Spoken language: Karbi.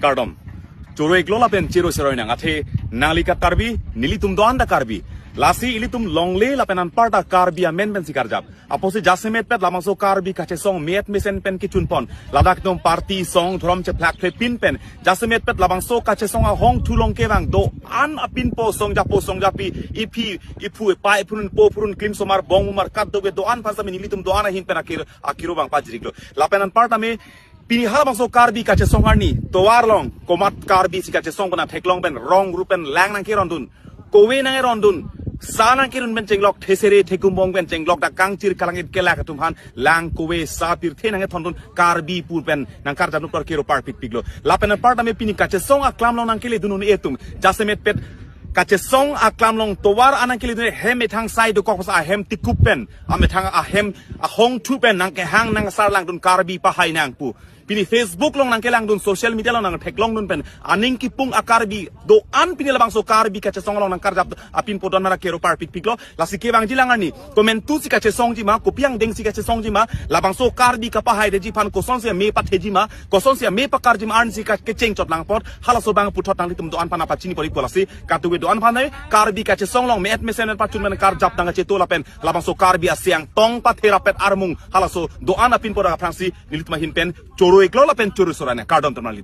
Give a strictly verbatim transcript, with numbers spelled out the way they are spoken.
Kardom. Choro-iklo lapen chero-sero-inang, athe nangli kat Karbi, nelitum do-an ta Karbi. Lasi ilitum longle lapen anparta Karbi amen pensi karjap. Apotsi jasemetpet labangso Karbi kachesong me-et mesen pen kechunpon, ladak atum party song dhorom chephlak phlepin pen jasemetpet labangso kachesong ahongthu along kevang do-an apinpo, songjapo songjapi, iphi iphu, epa ephurun, po phurun, klimsomar bongmumar kadokave do-an aphan sami nelitum do-an ahin pen akir akiro abang pajiriklo. Lapen anparta me pini halabangso Karbi kachesong arni tovar along komat Karbi si kachesong pen theklong pen rong rup pen lang nangkerondun, kove nangkerondun, sa nangkerun pen chenglok, thesere thekumbong pen chenglok, dak kangchir kalangit kelak atum aphan lang, kove, sa, pirthe nangkethondun, Karbi pu pen nangkarjapdun apor kero parpikpiklo. Lapen anparta me pini kachesong aklam along nangkeledun un-e atum, jasemetpet kachesong aklam along tovar an nangkeledun, hem methang sai dokok pas ahem tikup pen, amethang ahem ahongthu pen nangkehang nangsar langdun, Karbi pahai nang pu. Pini Facebook along nangkelangdun, social media along nangtheklongdun pen aning kipung a-Karbi do-an pini labangso Karbi kachesong along nangkarjap apinpo do-an mara kero parpikpiklo. Lasi kevangji lang arni, komantusi kachesongji ma, kopi angdengsi kachesongji ma, labangso Karbi kapahaidetji aphan kosonsi ame patheji ma, kosonsi ame pakarji ma, arnisi ka kecheng chot lang apot, halaso abang puthot nanglitum do-an aphan pachini pori ko. Lasi kadokave do-an aphan nai Karbi kachesong along me-et mesen pachun pen karjap nangkacheto lapen labangso Karbi asiang tong patherapet armung halaso do-an apinpo dak aphrangsi nelitum ahin pen choro-iklo lapen choro-sero-inang. Kardom teman nangli.